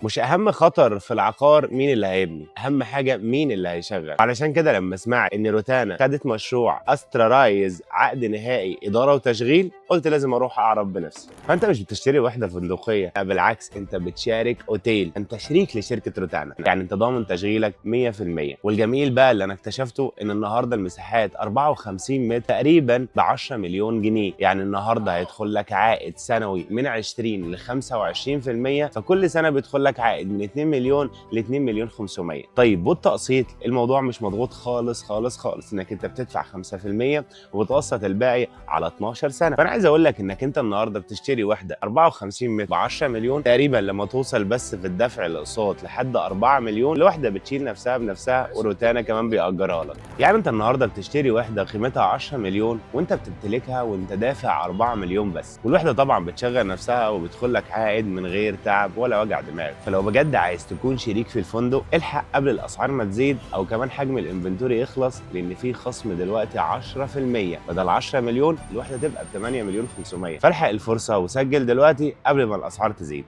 مش اهم خطر في العقار مين اللي هيبني، اهم حاجة مين اللي هيشغل. علشان كده لما سمعت ان روتانا خدت مشروع استرا رايز عقد نهائي ادارة وتشغيل، قلت لازم اروح اعرف بنفسي. فانت مش بتشتري وحده فندقيه، لا بالعكس، انت بتشارك اوتيل، انت شريك لشركة روتانا، يعني انت ضامن تشغيلك 100%. والجميل بقى اللي انا اكتشفته ان النهارده المساحات 54 متر تقريبا ب 10 مليون جنيه، يعني النهارده هيدخل لك عائد سنوي من 20 ل 25%، فكل سنة بيدخل لك عائد من 2 مليون ل 2 مليون 500. طيب والتقسيط الموضوع مش مضغوط خالص خالص خالص، انك انت بتدفع 5% وبتقسط الباقي على 12 سنة. فانا عايز اقول لك انك انت النهارده بتشتري وحده 54 متر ب 10 مليون تقريبا، لما توصل بس في الدفع الاقساط لحد 4 مليون، الوحدة بتشيل نفسها بنفسها، وروتانا كمان بيأجرها لك. يعني انت النهارده بتشتري وحده قيمتها 10 مليون وانت بتمتلكها وانت دافع 4 مليون بس، والوحدة طبعا بتشغل نفسها وبيدخل لك عائد من غير تعب ولا وجع دماغ. فلو بجد عايز تكون شريك في الفندق، الحق قبل الاسعار ما تزيد او كمان حجم ال inventory يخلص، لان في خصم دلوقتي 10%، بدل 10 مليون الوحدة تبقى ب 8 مليون 500. فالحق الفرصة وسجل دلوقتي قبل ما الاسعار تزيد.